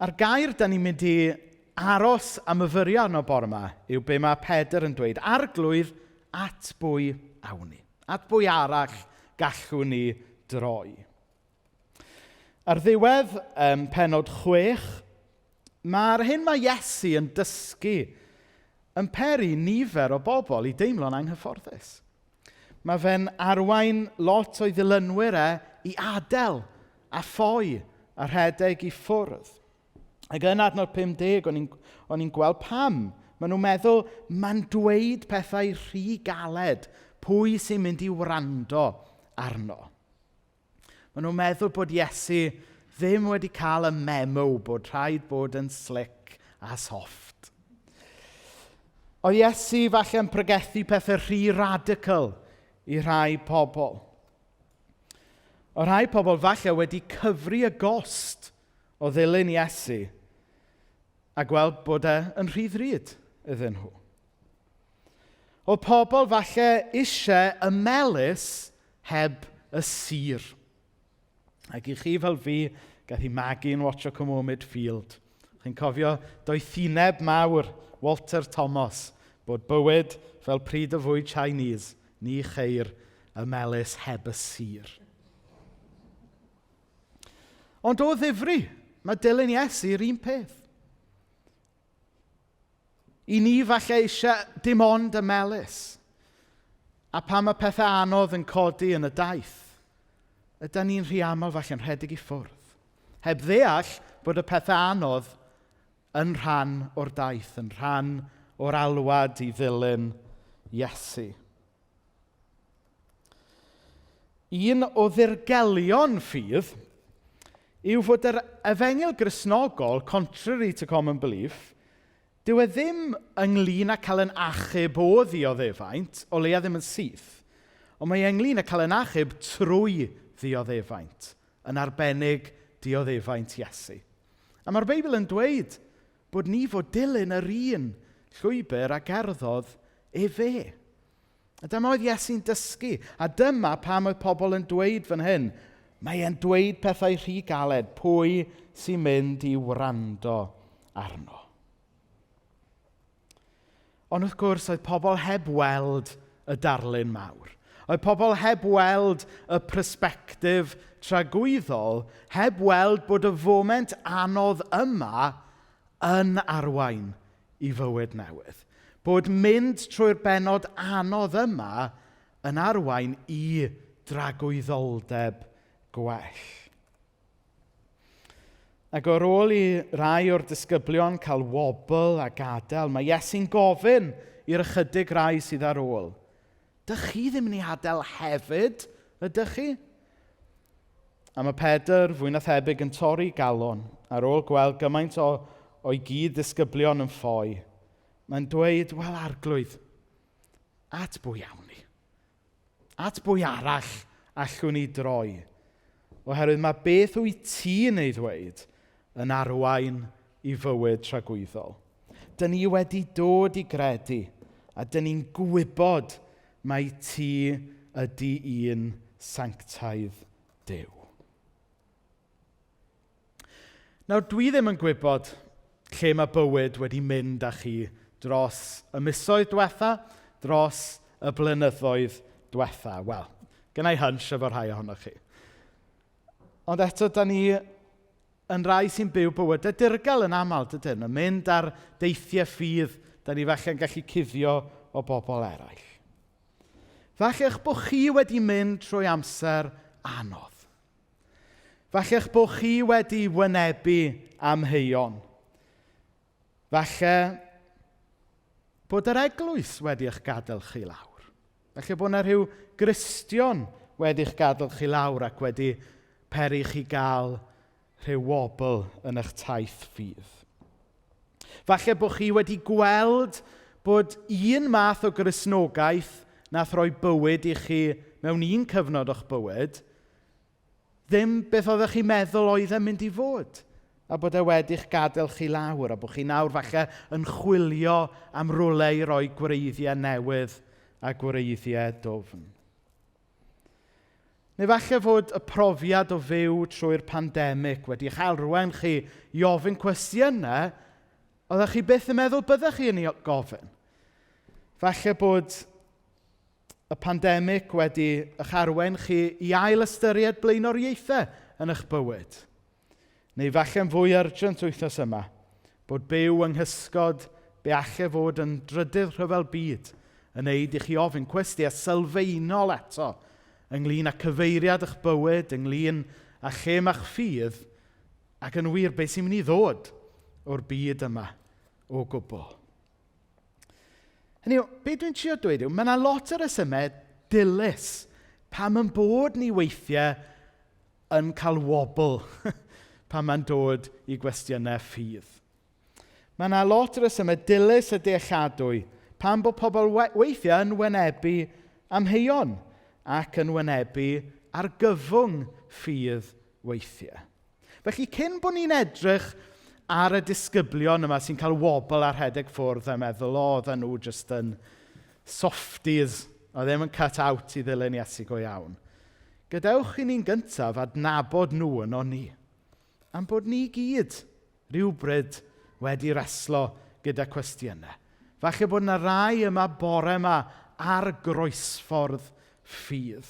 A'r gair da ni'n mynd i aros a myfyrio arno bore yma yw be mae Pedr yn dweud. Arglwydd, at bwy awn ni? At bwy arall gallwn ni droi? Ar ddiwedd pennod 6, mae'r hyn mae Iesu yn dysgu yn peri nifer o bobl i deimlo'n anghyfforddus. Mae fe'n arwain lot o'i ddilynwyr e i adael a ffoi a rhedeg i ffwrdd. Ac yn adnod 50, o'n i'n gweld pam. Maen nhw'n meddwl, mae'n dweud pethau rhy galed. Pwy sy'n mynd i wrando arno? Maen nhw'n meddwl bod Iesu ddim wedi cael y memo bod rhaid bod yn slick a soft. Oedd Iesu falle yn pregethu pethau rhy radical i rhai pobl. O rhai pobl falle wedi cyfri y gost o ddilyn Iesu a gweld bod e yn rhy ddrud iddyn nhw. Oedd pobl falle eisiau y melys heb y sur. Ac i chi fel fi, gath i magu yn watcho Como Midfield. Chi'n cofio doethineb mawr Walter Thomas bod bywyd fel pryd o fwyd Chinese, ni cheir y melys heb y sur. Ond o ddifri, mae dilyn Iesu yr un peth. I ni falle eisiau dim ond y melys. A pan mae pethau anodd yn codi yn y daith, ydy ni'n rhy aml falle'n rhedeg i ffwrdd. Heb ddeall bod y pethau anodd yn rhan o'r daith, yn rhan o'r alwad i ddilyn Iesu. Un o ddirgelion ffydd yw fod yr efengyl Gristnogol, contrary to common belief, dyw e ddim ynglyn â cael yn achub o ddioddefaint, o leia ddim yn syth, ond mae e ynglyn â cael yn achub trwy ddioddefaint, yn arbennig dioddefaint Iesu. A mae'r Beibl yn dweud bod ni fod dilyn yr un llwybr a gerddodd efe. A dyma oedd Iesu'n dysgu. A dyma pam oedd pobl yn dweud fan hyn. Mae e'n dweud pethau rhy galed. Pwy sy'n mynd i wrando arno? Ond wrth gwrs, oedd pobl heb weld y darlun mawr. Oedd pobl heb weld y persbectif tragwyddol, heb weld bod y foment anodd yma yn arwain i fywyd newydd. Bod mynd trwy'r bennod anodd yma yn arwain i dragwyddoldeb gwell. Ac ar ôl i rai o'r disgyblion cael wobl a gadael, mae Iesu'n gofyn i'r ychydig rai sydd ar ôl. Dych chi ddim yn ei adael hefyd, ydych chi? A mae Pedr, fwy na thebyg, yn torri galon ar ôl gweld gymaint o'i gyd ddisgyblion yn ffoi. Mae'n dweud, wel arglwydd, at bwy awn ni? At bwy arall allwn ni droi? Oherwydd mae beth wyt ti'n ei ddweud yn arwain i fywyd tragwyddol. Dyn ni wedi dod i gredu a dyn ni'n gwybod mai ti ydy un sanctaidd Duw. Nawr, dwi ddim yn gwybod lle mae bywyd wedi mynd â chi dros y misoedd diwetha, dros y blynyddoedd diwetha. Wel, gen i hunch efo rhai ohonoch chi. Ond eto, da ni yn rai sy'n byw bywydau dirgel yn aml, dydyn? Yn mynd ar deithiau ffydd, da ni falle'n gallu cuddio o bobl eraill. Falle eich bod chi wedi mynd trwy amser anodd. Falle eich bod chi wedi wynebu amheuon. Falle bod yr eglwys wedi eich gadael chi lawr. Falle bod yna rhyw Gristion wedi eich gadael chi lawr ac wedi peri chi gael rhyw wobl yn eich taith ffydd. Falle bod chi wedi gweld bod un math o Gristnogaeth nath roi bywyd i chi mewn un cyfnod o'ch bywyd, ddim beth oeddech chi'n meddwl oedd e'n mynd i fod. A bod e wedi'ch gadael chi lawr, a bod chi nawr falle yn chwilio am rywle i roi gwreiddiau newydd a gwreiddiau dwfn. Neu falle fod y profiad o fyw trwy'r pandemig wedi eich arwain chi i ofyn cwestiynau oeddech chi byth yn meddwl byddech chi yn ei gofyn. Falle bod y pandemig wedi eich arwain chi i ail ystyried blaenoriaethau yn eich bywyd. Neu falle'n fwy urgent wythnos yma, bod byw yng nghysgod be alle fod yn drydydd rhyfel byd yn neud i chi ofyn cwestiynau sylfaenol eto ynglyn â cyfeiriad eich bywyd, ynglyn â lle mae'ch ffydd, ac yn wir beth sy'n mynd i ddod o'r byd yma o gwbl. Hynny yw, be dwi'n trio dweud yw, mae yna lot o resymau dilys pam yn bod ni weithiau yn cael wobl pan mae'n dod i gwestiynau ffydd. Mae yna lot o resymau dilys a dealladwy pam bod pobl weithiau yn wynebu amheuon ac yn wynebu argyfwng ffydd weithiau. Felly cyn bod ni'n edrych ar y disgyblion yma sy'n cael wobl ar rhedeg ffwrdd a meddwl, o, oedden nhw jyst yn softies, a ddim yn cut out i ddilyn Iesu go iawn. Gadewch i ni'n gyntaf adnabod nhw yno ni. Am bod ni gyd rhywbryd wedi reslo gyda cwestiynau. Falle bod yna rai yma bore yma ar groesffordd ffydd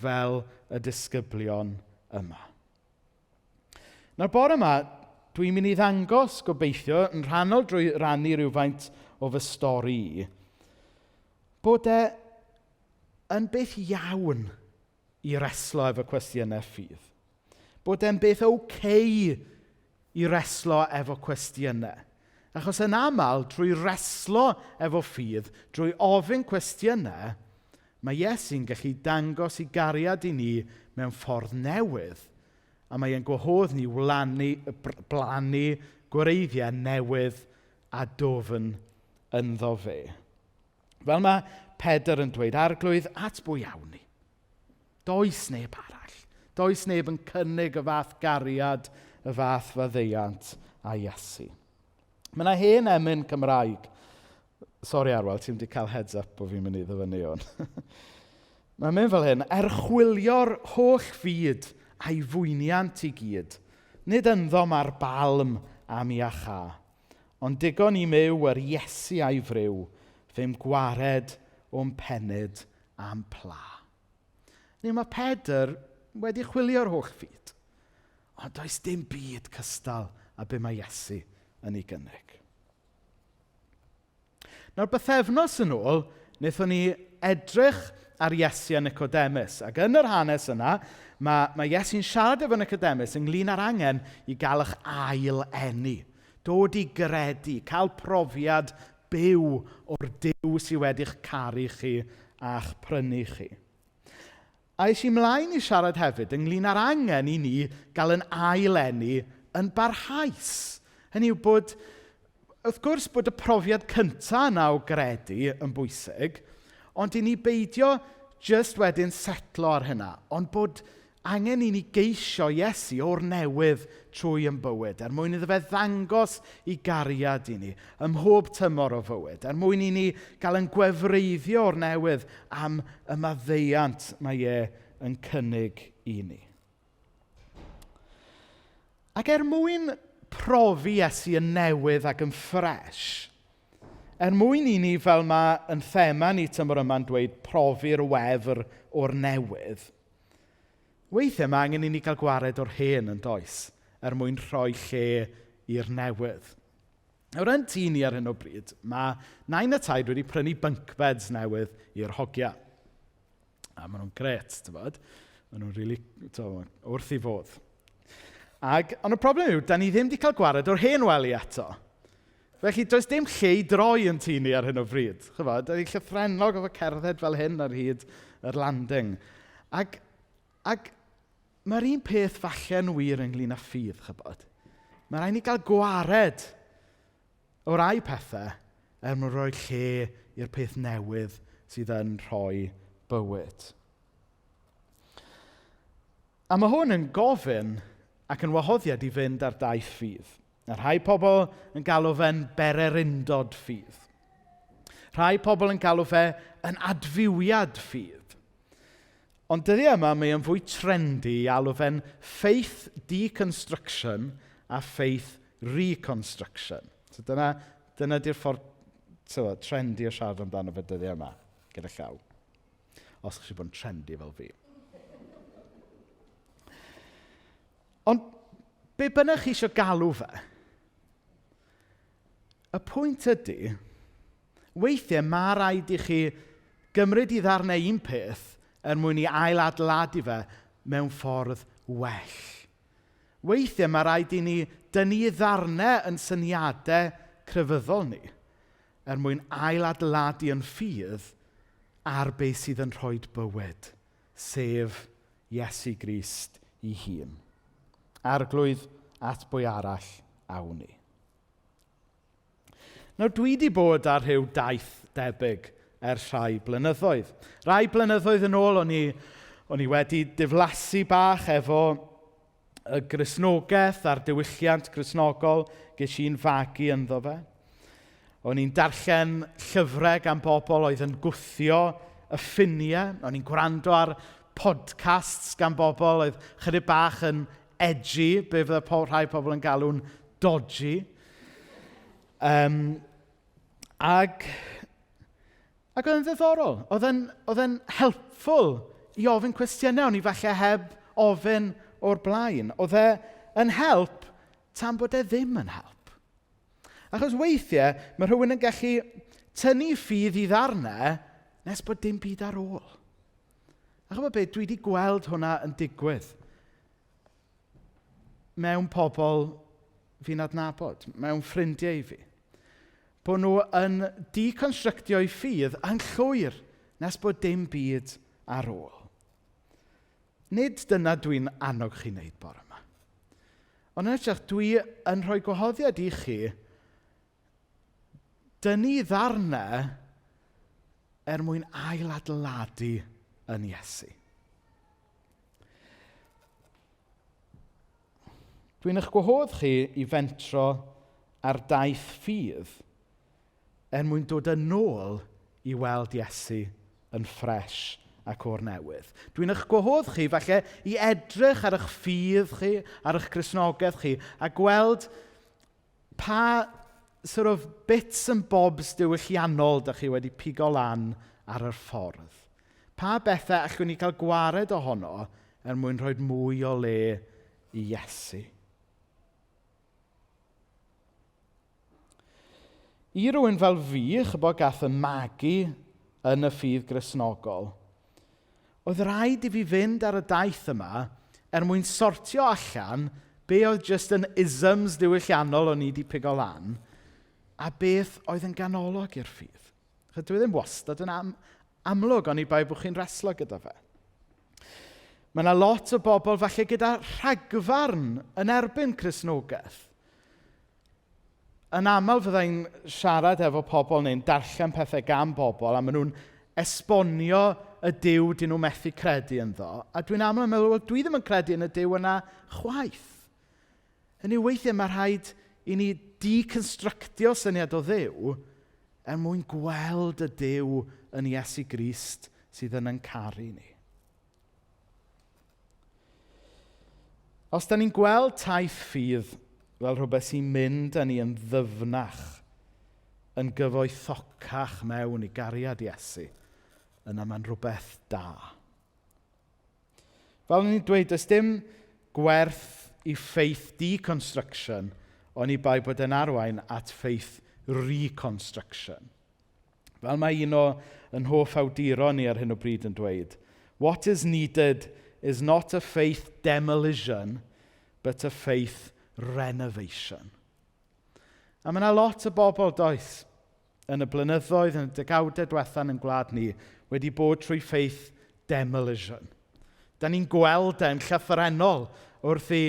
fel y disgyblion yma. Nawr bore yma, dwi'n mynd i ddangos gobeithio, yn rhannol drwy rannu rhywfaint o fy stori i, bod e yn beth iawn i reslo efo cwestiynau ffydd. Bod e'n beth okay i reslo efo cwestiynau. Achos yn aml, drwy reslo efo ffydd, drwy ofyn cwestiynau, mae Iesu'n gallu dangos i gariad i ni mewn ffordd newydd. A mae e'n gwahodd ni wlannu, blannu gwreiddiau newydd a dwfn ynddo fe. Fel mae Pedr yn dweud, arglwydd, at bwy awn ni? Does neb arall. Does neb yn cynnig y fath gariad, y fath faddeuant a Iesu. Mae yna hen emyn Cymraeg. Sori Arwel, ti'n wedi cael heads up bod fi'n mynd i ddyfynnu hwn. Mae'n mynd fel hyn, erchwilio'r holl fyd a'i fwyniant i gyd. Nid ynddo mae'r balm am iachâ, ond digon i myw yr Iesu a'i friw, fe'm gwared o'm penyd am pla. Neu mae Pedr wedi chwilio'r holl fyd, ond does dim byd cystal a be mae Iesu yn ei gynnig. Nawr, bythefnos yn ôl, wnaethon ni edrych ar Iesu a Nicodemus. Ac yn yr hanes yna, mae, mae Iesu'n siarad efo Nicodemus ynglyn â'r angen i gael eich ail eni. Dod i gredu, cael profiad byw o'r Duw sydd wedi'ch caru chi a'ch prynu chi. A es i mlaen i siarad hefyd ynglyn â'r angen i ni gael yn ail eni yn barhaus. Hynny yw bod, wrth gwrs bod y profiad cyntaf yna o gredu yn bwysig, ond i ni beidio jyst wedyn setlo ar hynna, ond bod angen i ni geisio Iesu o'r newydd trwy yn bywyd, er mwyn iddo fe ddangos i gariad i ni ym mhob tymor o fywyd, er mwyn i ni gael yn gwefreiddio o'r newydd am y maddeuant mae e yn cynnig i ni. Ac er mwyn profi Iesu yn newydd ac yn ffres, er mwyn i ni, fel mae yn thema ni tymor yma'n dweud, profi'r wefr o'r newydd, weithiau mae angen i ni gael gwared o'r hen yn does, er mwyn rhoi lle i'r newydd. Nawr yn tŷ ni ar hyn o bryd, mae nain a taid wedi prynu bunk beds newydd i'r hogia. A maen nhw'n gret, ti'n bod? Maen nhw'n really, wrth i fodd. Ac, ond y problem yw, da ni ddim wedi cael gwared o'r hen wely eto. Felly, does dim lle i droi yn tŷ ni ar hyn o bryd. Chybod, da ni'n llythrennog efo cerdded fel hyn ar hyd yr landing. Ac, ac mae'r un peth falle'n wir ynglyn â ffydd, chybod. Mae rhaid ni gael gwared o rai pethau er mwyn rhoi lle i'r peth newydd sydd yn rhoi bywyd. A mae hwn yn gofyn ac yn wahoddiad i fynd ar daith ffydd. A rhai pobl yn galw fe'n bererindod ffydd. Rhai pobl yn galw fe yn adfywiad ffydd. Ond dyddiau yma, mae yn fwy trendy i alw fe'n faith deconstruction a faith reconstruction. So dyna, dyna di'r ffordd so, trendy o siarad amdano fe dyddiau yma, gyda llaw. Os chi bod yn trendy fel fi. Ond be bynnag chi eisiau galw fe, y pwynt ydy, weithiau mae rhaid i chi gymryd i ddarnau un peth er mwyn i ailadeiladu fe mewn ffordd well. Weithiau mae rhaid i ni dynnu i ddarnau yn syniadau crefyddol ni er mwyn ailadeiladu yn ffydd ar beth sydd yn rhoi bywyd, sef Iesu Grist ei hun. Arglwydd at bwy arall awn ni. Nawr, dwi wedi bod ar rhyw daith debyg ers rhai blynyddoedd. Rhai blynyddoedd yn ôl, o'n i, o'n i wedi diflasu bach efo y Gristnogaeth a'r diwylliant Gristnogol ges i'n fagu ynddo fe. O'n i'n darllen llyfrau gan bobl oedd yn gwthio y ffiniau. O'n i'n gwrando ar podcasts gan bobl oedd chydig bach yn edgy, be fydde rhai pobl yn galw'n dodgy. Ac, ac oedd yn ddiddorol. Oedd e'n, oedd e'n helpful i ofyn cwestiynau o'n i falle heb ofyn o'r blaen. Oedd e yn help tan bod e ddim yn help. Achos weithiau mae rhywun yn gallu tynnu ffydd i ddarnau nes bod dim byd ar ôl. A chymod beth, dwi wedi gweld hwnna yn digwydd mewn pobl fi'n adnabod, mewn ffrindiau i fi. Bod nhw yn deconstructio eu ffydd yn llwyr nes bod dim byd ar ôl. Nid dyna dwi'n annog chi wneud bore yma. Ond yn hytrach, dwi yn rhoi gwahoddiad i chi dynnu ddarnau er mwyn ailadeiladu yn Iesu. Dwi'n eich gwahodd chi i fentro ar daith ffydd er mwyn dod yn ôl i weld Iesu yn ffres ac o'r newydd. Dwi'n eich gwahodd chi falle i edrych ar eich ffydd chi, ar eich Cristnogaeth chi, a gweld pa sort of bits and bobs diwylliannol da chi wedi pigo lan ar y ffordd. Pa bethau allwn ni cael gwared ohono er mwyn rhoi mwy o le i Iesu. I rywun fel fi, chybod gath y magu yn y ffydd Gristnogol, oedd rhaid i fi fynd ar y daith yma er mwyn sortio allan be oedd just yn isms diwylliannol o'n i wedi pigo lan a beth oedd yn ganolog i'r ffydd. Chos dwi ddim wastad yn amlwg oni bai bod chi'n reslo gyda fe. Mae yna lot o bobl falle gyda rhagfarn yn erbyn Cristnogaeth. Yn aml fyddai'n siarad efo pobl neu'n darllen pethau gan bobl a maen nhw'n esbonio y Duw dyn nhw methu credu ynddo. A dwi'n aml yn meddwl, wel, dwi ddim yn credu yn y Duw yna chwaith. Hynny yw, weithiau mae rhaid i ni deconstructio syniad o Dduw er mwyn gweld y Duw yn Iesu Grist sydd yn ein caru ni. Os da ni'n gweld taith ffydd fel rhywbeth sy'n mynd â ni yn ddyfnach, yn gyfoethocach mewn i gariad Iesu, yna mae'n rhywbeth da. Fel o'n i'n dweud, does dim gwerth i faith deconstruction oni bai bod e'n arwain at faith reconstruction. Fel mae un o yn hoff awduron ni ar hyn o bryd yn dweud, what is needed is not a faith demolition, but a faith renovation. A mae yna lot o bobl, does, yn y blynyddoedd, yn y degawdau diwetha yn gwlad ni, wedi bod trwy faith demolition. Da ni'n gweld e'n llythrennol wrth i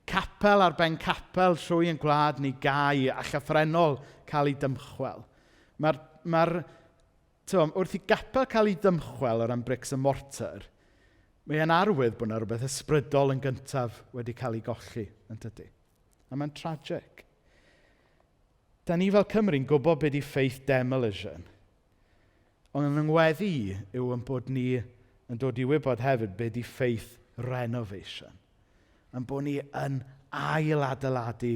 capel ar ben capel trwy yn gwlad ni gau a llythrennol cael ei dymchwel. Mae'r, mae wrth i gapel cael ei dymchwel o ran bricks and mortar, mae e'n arwydd bod yna rhywbeth ysbrydol yn gyntaf wedi cael ei golli, yn dydy. A mae'n tragic. Da ni fel Cymru'n gwybod beth 'di faith demolition. Ond yn ngweddi i yw yn bod ni yn dod i wybod hefyd be di faith renovation. Yn bod ni yn ail-adeiladu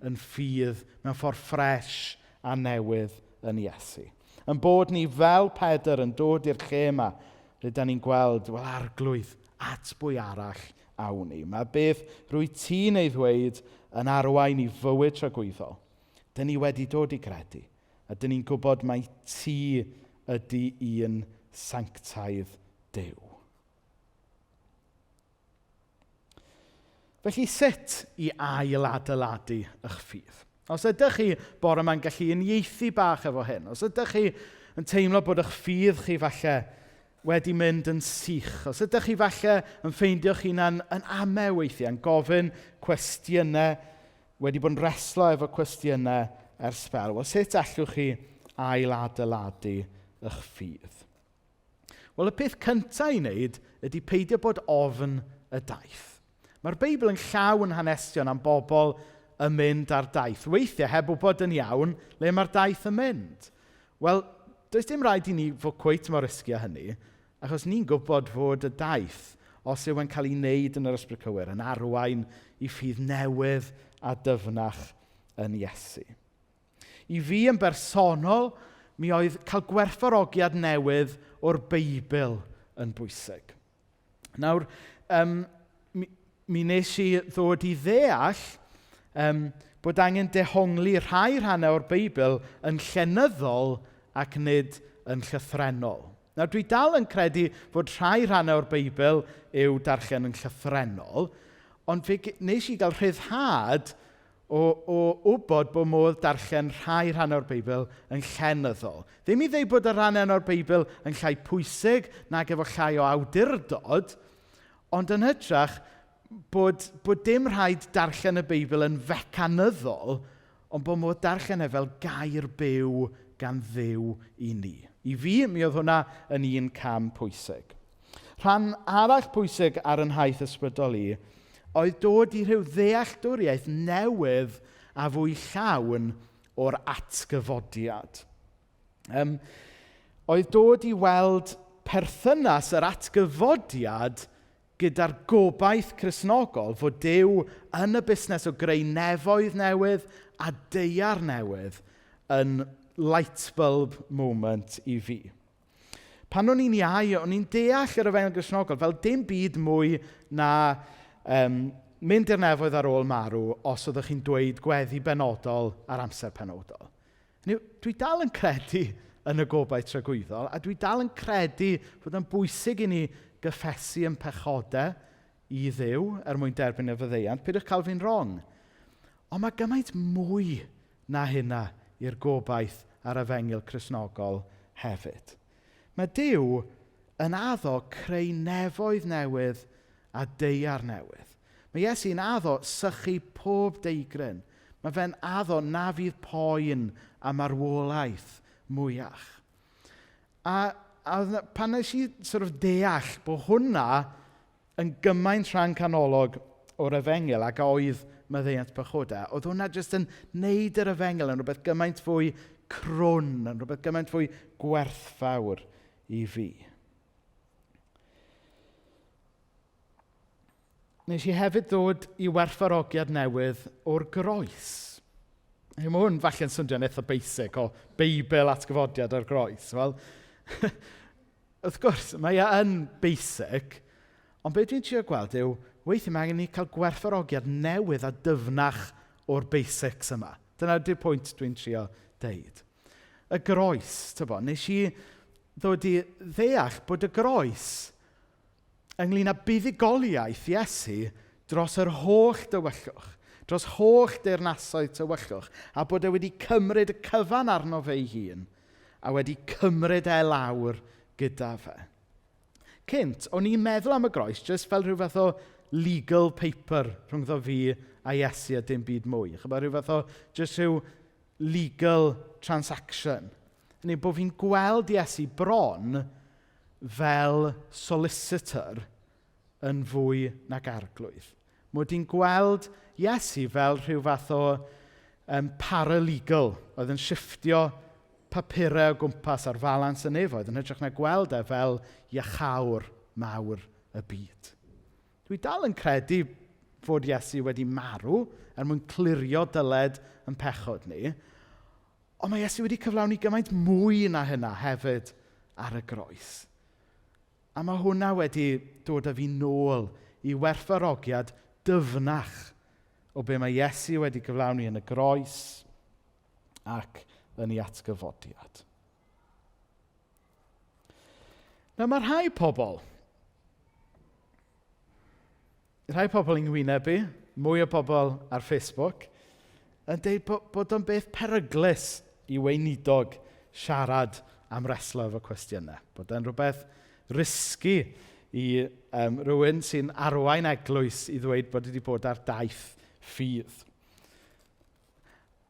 yn ffydd mewn ffordd ffres a newydd yn Iesu. Yn bod ni fel Pedr yn dod i'r lle yma, lle da ni'n gweld, wel arglwydd, at bwy arall awn ni. Mae beth rwy ti'n ei ddweud yn arwain i fywyd tragwyddol. Dyn ni wedi dod i gredu, a dyn ni'n gwybod mai ti ydy un sanctaidd Duw. Felly sut i ail-adeiladu eich ffydd? Os ydych chi bore yma'n gallu uniaethu bach efo hyn, os ydych chi yn teimlo bod eich ffydd chi falle wedi mynd yn sych, os ydych chi falle yn ffeindio'ch hunan yn ame weithiau, yn gofyn cwestiynau, wedi bod yn reslo efo cwestiynau ers sbel, wel sut allwch chi ail-adeiladu eich ffydd? Wel, y peth cyntaf i wneud ydy peidio bod ofn y daith. Mae'r Beibl yn llawn hanesion am bobl yn mynd ar daith. Weithiau, heb wybod yn iawn, le mae'r daith yn mynd. Wel, does dim rhaid i ni fod cweit mor risgy â hynny, achos ni'n gwybod fod y daith, os yw e'n cael ei wneud yn yr ysbryd cywir, yn arwain i ffydd newydd a dyfnach yn Iesu. I fi yn bersonol, mi oedd cael gwerthfawrogiad newydd o'r Beibl yn bwysig. Nawr, um, mi, mi nes i ddod i ddeall um, bod angen dehongli rhai rhannau o'r Beibl yn llenyddol ac nid yn llythrennol. Nawr, dwi dal yn credu fod rhai rhannau o'r Beibl i'w darllen yn llythrennol, ond fe nes i gael rhyddhad o, o wybod bod modd darllen rhai rhannau o'r Beibl yn llenyddol. Ddim i ddeud bod y rhannau o'r Beibl yn llai pwysig nag efo llai o awdurdod, ond yn hytrach bod, bod dim rhaid darllen y Beibl yn fecanyddol, ond bod modd darllen e fel gair byw gan Dduw i ni. I fi, mi oedd hwnna yn un cam pwysig. Rhan arall pwysig ar yn nhaith ysbrydol i oedd dod i rhyw ddealltwriaeth newydd a fwy llawn o'r atgyfodiad. Um, oedd dod i weld perthynas yr atgyfodiad gyda'r gobaith Cristnogol fod Duw yn y busnes o greu nefoedd newydd a daear newydd yn light bulb moment i fi. Pan o'n i'n iau, o'n i'n deall yr Efengyl Gristnogol fel dim byd mwy na um, mynd i'r nefoedd ar ôl marw os oeddech chi'n dweud gweddi benodol ar amser penodol. Hynny yw, dwi dal yn credu yn y gobaith tragwyddol, a dwi dal yn credu fod yn bwysig i ni gyffesu yn pechodau i Dduw er mwyn derbyn y faddeuant. Peidiwch cael fi'n wrong. Ond mae gymaint mwy na hynna i'r gobaith a'r efengyl Cristnogol hefyd. Mae Duw yn addo creu nefoedd newydd a daear newydd. Mae Iesu'n addo sychu pob deigryn. Mae fe'n addo na fydd poen a marwolaeth mwyach. A, a pan nes i sort of deall bod hwnna yn gymaint rhan canolog o'r efengyl ac oedd maddeuant pechodau, oedd hwnna jyst yn neud yr efengyl yn rhywbeth gymaint fwy crwn, yn rhywbeth gymaint fwy gwerthfawr i fi. Nes i hefyd ddod i werthfawrogiad newydd o'r groes. Mae hwn falle'n swnio'n eitha basic o Beibl atgyfodiad o'r groes. Wel, wrth gwrs, mae e yn basic, ond be dwi'n trio gweld yw, weithiau mae angen ni cael gwerthfawrogiad newydd a dyfnach o'r basics yma. Dyna ydy'r pwynt dwi'n trio deud. Y groes, tybo, nes i ddod i ddeall bod y groes ynglyn â buddugoliaeth Iesu dros yr holl dywyllwch, dros holl deyrnasoedd tywyllwch, a bod e wedi cymryd y cyfan arno fe ei hun, a wedi cymryd e lawr gyda fe. Cynt, o'n i'n meddwl am y groes jyst fel rhyw fath o legal paper rhwngddo fi a Iesu a dim byd mwy. Chybod, rhyw fath o jyst rhyw legal transaction. Hynny, bod fi'n gweld Iesu bron fel solicitor yn fwy nag arglwydd. Mod i'n gweld Iesu fel rhyw fath o um, paralegal oedd yn shifftio papurau o gwmpas ar falans y nefoedd yn hytrach na gweld e fel iachawr mawr y byd. Dwi dal yn credu fod Iesu wedi marw er mwyn clirio dyled yn pechod ni, ond mae Iesu wedi cyflawni gymaint mwy na hynna hefyd ar y groes. A mae hwnna wedi dod â fi nôl i werthfawrogiad dyfnach o be mae Iesu wedi cyflawni yn y groes ac yn ei atgyfodiad. Nawr mae rhai pobl, rhai pobl yng ngwyneb i, mwy o bobl ar Facebook, yn deud bod, bod o'n beth peryglus i weinidog siarad am reslo efo cwestiynau. Bod e'n rhywbeth risky i um, rhywun sy'n arwain eglwys i ddweud bod wedi bod ar daith ffydd.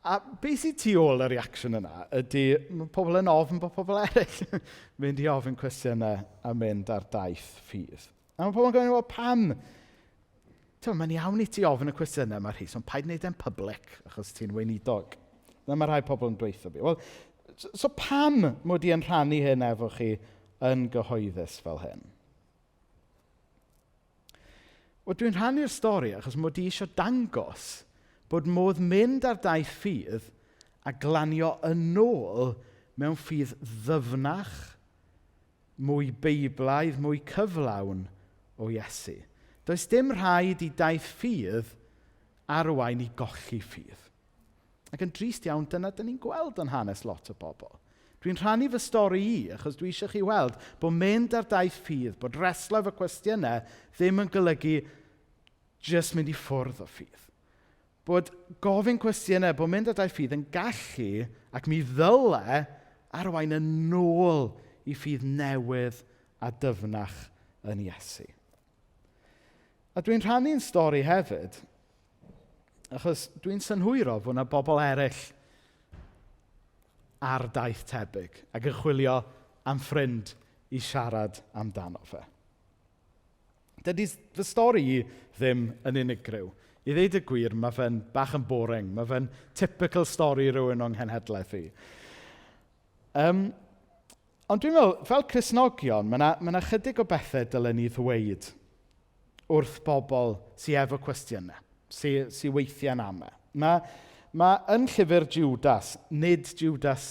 A beth sydd tu ôl y reaction yna ydy mae pobl yn ofn bod pobl eraill mynd i ofyn cwestiynau a mynd ar daith ffydd. A mae pobl yn gofyn, wel pam? Ti'n mae'n iawn i ti ofyn y cwestiynau yma, Rhys, ond paid wneud e'n public achos ti'n weinidog. Na mae rhai pobl yn dweutho fi. Wel, so, so pam mod i yn rhannu hyn efo chi yn gyhoeddus fel hyn? Wel, dwi'n rhannu'r stori achos mod i eisiau dangos bod modd mynd ar daith ffydd a glanio yn ôl mewn ffydd ddyfnach, mwy beiblaidd, mwy cyflawn o Iesu. Does dim rhaid i daith ffydd arwain i golli ffydd. Ac yn drist iawn, dyna dyn ni'n gweld yn hanes lot o bobl. Dwi'n rhannu fy stori i, achos dwi eisiau chi weld bod mynd ar daith ffydd, bod reslo efo cwestiynau, ddim yn golygu jyst mynd i ffwrdd o ffydd. Bod gofyn cwestiynau, bod mynd ar daith ffydd yn gallu, ac mi ddyle, arwain yn ôl i ffydd newydd a dyfnach yn Iesu. A dwi'n rhannu'n stori hefyd, achos dwi'n synhwyro fod yna bobl eraill ar daith tebyg ac yn chwilio am ffrind i siarad amdano fe. Dydy fy stori i ddim yn unigryw. I ddeud y gwir, mae fe'n bach yn boring. Mae fe'n typical stori rhywun o'n nghenhedlaeth i. Um, ond dwi'n meddwl, fel Cristnogion, mae yna ma chydig o bethau dylen ni ddweud wrth bobl sydd efo cwestiynau, sydd sy weithiau'n amau. Mae, mae yn llyfr Judas, nid Judas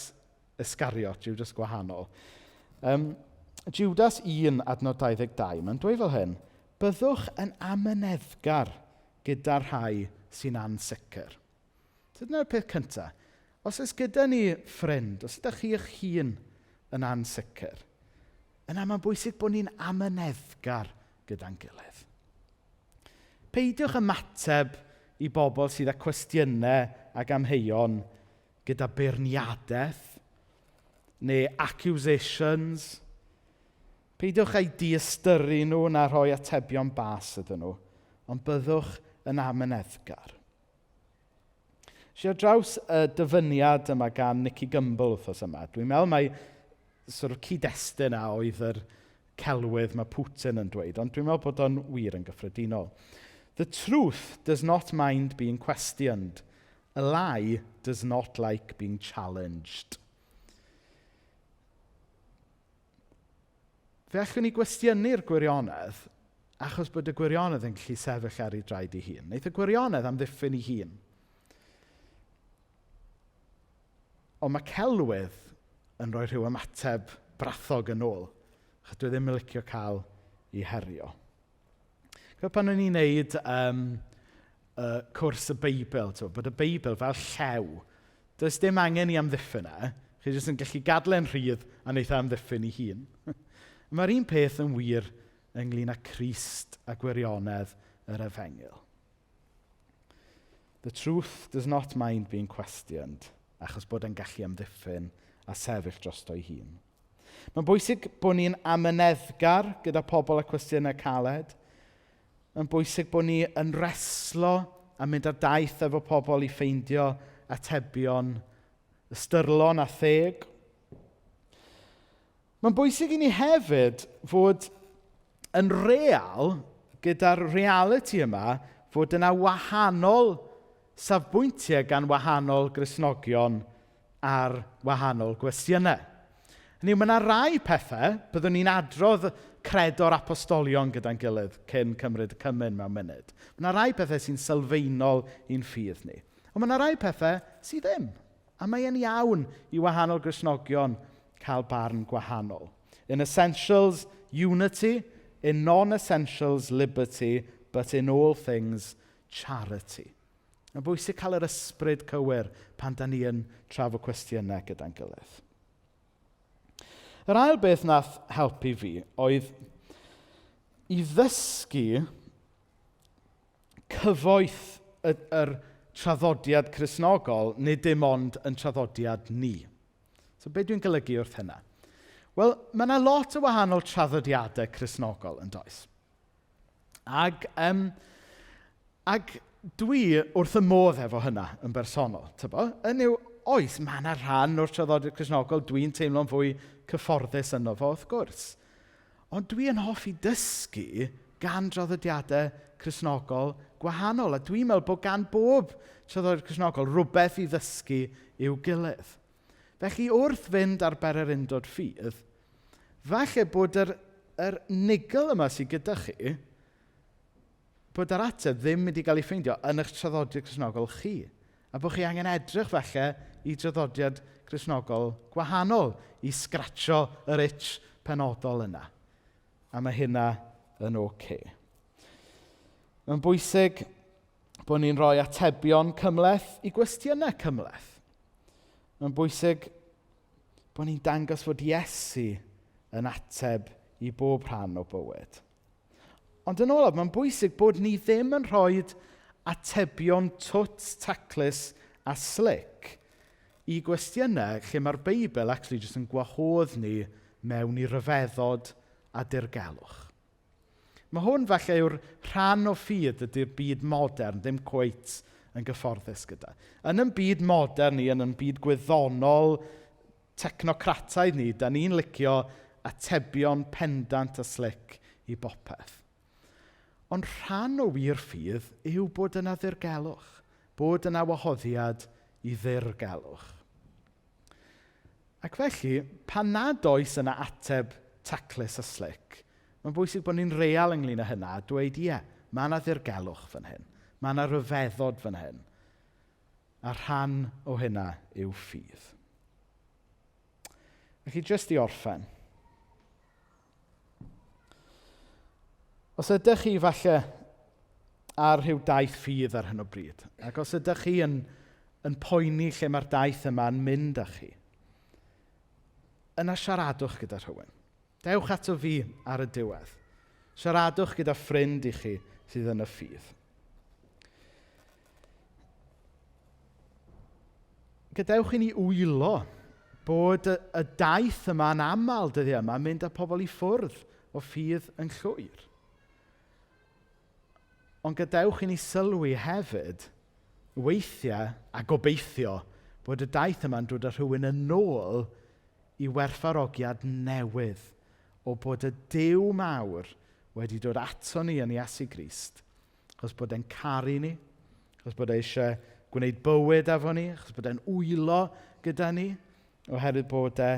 Iscariot, Judas gwahanol, um, Judas 1 adnod 22, mae'n dweud fel hyn, byddwch yn amyneddgar gyda'r rhai sy'n ansicr. So dyna'r peth cyntaf. Os oes gyda ni ffrind, os ydych chi eich hun yn ansicr, yna mae'n bwysig bod ni'n amyneddgar gyda'n gilydd. Peidiwch ymateb i bobl sydd â cwestiynau ac amheuon gyda beirniadaeth neu accusations. Peidiwch â'i diystyru nhw na rhoi atebion bas iddyn nhw, ond byddwch yn amyneddgar. Si ar draws y dyfyniad yma gan Nicky Gumbel wythnos yma, dwi'n meddwl mai sort of cyd-destun a oedd yr celwydd mae Putin yn dweud, ond dwi'n meddwl bod o'n wir yn gyffredinol. The truth does not mind being questioned. A lie does not like being challenged. Fe allwn ni gwestiynu'r gwirionedd achos bod y gwirionedd yn gallu sefyll ar ei draed ei hun. Wneith y gwirionedd amddiffyn ei hun. Ond mae celwydd yn rhoi rhyw ymateb brathog yn ôl. Achos dwi ddim yn licio cael ei herio. Cofio pan o'n i'n neud um, uh, cwrs y Beibl, t'bo, bod y Beibl fel llew. Does dim angen i amddiffyn e. Chi jyst yn gallu gadel e'n rhydd a wneith e amddiffyn ei hun. Mae'r un peth yn wir ynglyn â Crist a gwirionedd yr Efengyl. The truth does not mind being questioned, achos bod e'n gallu amddiffyn a sefyll drosto'i hun. Mae'n bwysig bod ni'n amyneddgar gyda pobl a cwestiynau caled. Mae'n bwysig bod ni yn reslo a mynd ar daith efo pobl i ffeindio atebion ystyrlon a theg. Mae'n bwysig i ni hefyd fod yn real gyda'r reality yma fod yna wahanol safbwyntiau gan wahanol Gristnogion ar wahanol gwestiynau. Hynny yw, mae yna rai pethau, byddwn ni'n adrodd credo'r apostolion gyda'n gilydd cyn cymryd y cymun mewn munud. Mae yna rai pethau sy'n sylfaenol i'n ffydd ni. Ond mae yna rai pethau sydd ddim. A mae e'n iawn i wahanol Gristnogion cael barn gwahanol. In essentials, unity. In non-essentials, liberty. But in all things, charity. Mae'n bwysig cael yr ysbryd cywir pan da ni yn trafod cwestiynau gyda'n gilydd. Yr ail beth nath helpu fi oedd i ddysgu cyfoeth y, yr traddodiad Cristnogol, nid dim ond yn traddodiad ni. So be dwi'n golygu wrth hynna? Wel, mae yna lot o wahanol traddodiadau Cristnogol yn does. Ac, ac dwi wrth y modd efo hynna yn bersonol. Tybo? Yn yw, oes, mae yna rhan o'r traddodiad Cristnogol dwi'n teimlo'n fwy cyfforddus yno fo, wrth gwrs. Ond dwi yn hoffi dysgu gan draddodiadau Cristnogol gwahanol. A dwi'n meddwl bod gan bob traddodiad Cristnogol rhywbeth i ddysgu i'w gilydd. Felly wrth fynd ar bererindod ffydd, falle bod yr, yr niggle yma sydd gyda chi, bod yr ateb ddim wedi cael ei ffeindio yn eich traddodiad Cristnogol chi. A bod chi angen edrych falle i draddodiad Cristnogol gwahanol i sgratsio yr itch penodol yna. A mae hynna yn oce. Okay. Mae'n bwysig bod ni'n rhoi atebion cymhleth i gwestiynau cymhleth. Mae'n bwysig bod ni'n dangos fod Iesu yn ateb i bob rhan o bywyd. Ond yn olaf, mae'n bwysig bod ni ddim yn rhoi atebion twt, taclus a slick i gwestiynau lle mae'r Beibl actually jyst yn gwahodd ni mewn i ryfeddod a dirgelwch. Mae hwn falle yw'r rhan o ffydd ydy'r byd modern, ddim cweit yn gyfforddus gyda. Yn yn byd modern ni, yn yn byd gwyddonol, technocrataidd ni, da ni'n licio atebion pendant a slick i bopeth. Ond rhan o wir ffydd yw bod yna ddirgelwch, bod yna wahoddiad i ddirgelwch. Ac felly, pan nad oes yna ateb taclus a slick, mae'n bwysig bod ni'n real ynglyn â hynna a dweud, ie, mae yna ddirgelwch fan hyn. Mae yna ryfeddod fan hyn. A rhan o hynna yw ffydd. Felly, jyst i orffen. Os ydych chi falle ar rhyw daith ffydd ar hyn o bryd, ac os ydych chi yn, yn poeni lle mae'r daith yma'n mynd â chi, yna siaradwch gyda rhywun. Dewch ato fi ar y diwedd. Siaradwch gyda ffrind i chi sydd yn y ffydd. Gadewch i ni wylo bod y, y daith yma'n aml dyddiau yma yn mynd â pobl i ffwrdd o ffydd yn llwyr. Ond gadewch i ni sylwi hefyd, weithiau a gobeithio, bod y daith yma'n dod â rhywun yn ôl i werthfawrogiad newydd o bod y Duw mawr wedi dod ato ni yn Iesu Grist, achos bod e'n caru ni, achos bod e eisiau gwneud bywyd efo ni, achos bod e'n wylo gyda ni, oherwydd bod e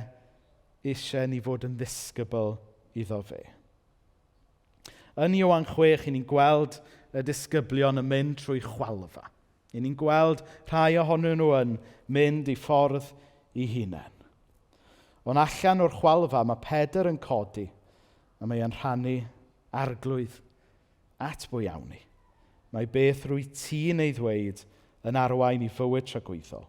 eisiau ni fod yn ddisgybl iddo fe. Yn Ioan 6, i ni'n gweld y disgyblion yn mynd trwy chwalfa. I ni'n gweld rhai ohonyn nhw yn mynd i ffordd i hunain. Ond allan o'r chwalfa mae Pedr yn codi a mae e'n rhannu arglwydd at bwy iawn ni. Mae beth rwy ti'n ei ddweud yn arwain i fywyd tragwyddol.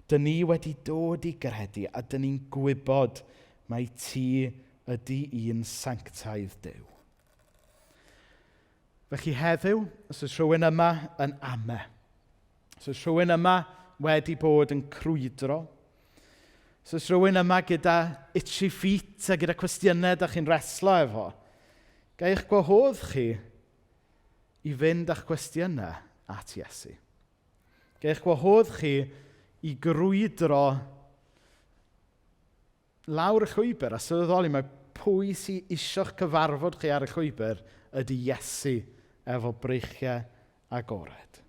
Dyn ni wedi dod i gredu a dyn ni'n gwybod mai ti ydy un sanctaidd Duw. Felly heddiw, os oes rhywun yma yn ame, os oes rhywun yma wedi bod yn crwydro, os oes rhywun yma gyda itchy feet a gyda cwestiynau da chi'n reslo efo, ga i'ch gwahodd chi i fynd â'ch cwestiynau at Iesu. Ga i'ch gwahodd chi i grwydro lawr y llwybr a sylweddoli mae pwy sydd eisiau'ch cyfarfod chi ar y llwybr ydy Iesu efo breichiau agored.